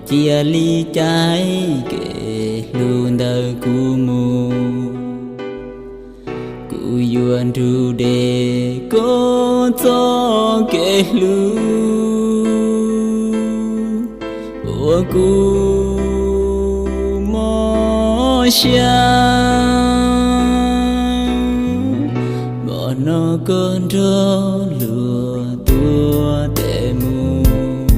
Cia li caij kev hlub ntawm kuv mus, kuv yuav nrug deb koj txoj kev hlub uas kuv mob siab. Vim no koj nrog luag tuaj tes mus,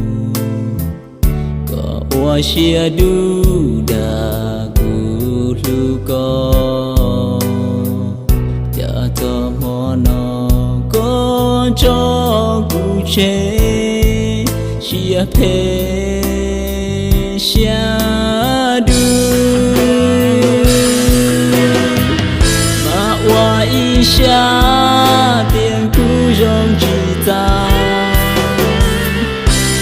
koj ua siab dub dag kuv hlub koj. Cas txog hmo no koj tso kuv tseg, siab phem siab dub. Mas ua ib siab tias kuv zoo tsis txaus,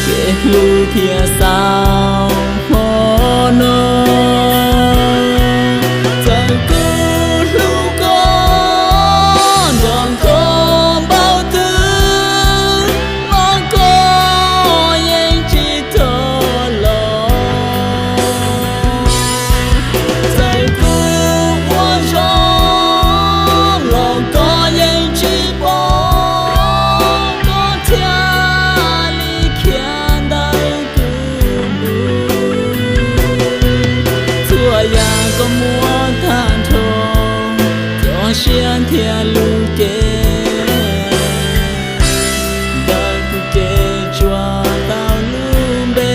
kev hlub thiaj xaus hmo no. Txawm kuv hlub koj nrog koj npaum twg los koj yeej tsis thuam los. Txawm kuv ua zoo los koj yeej tsis pom, koj thiaj li khiav ntawm kuv mus. Txhua yam koj muab tag nrho, cov siab thiab lub cev ntawm kuv ces tsuas tau lub npe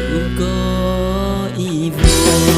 hlub koj ib vuag.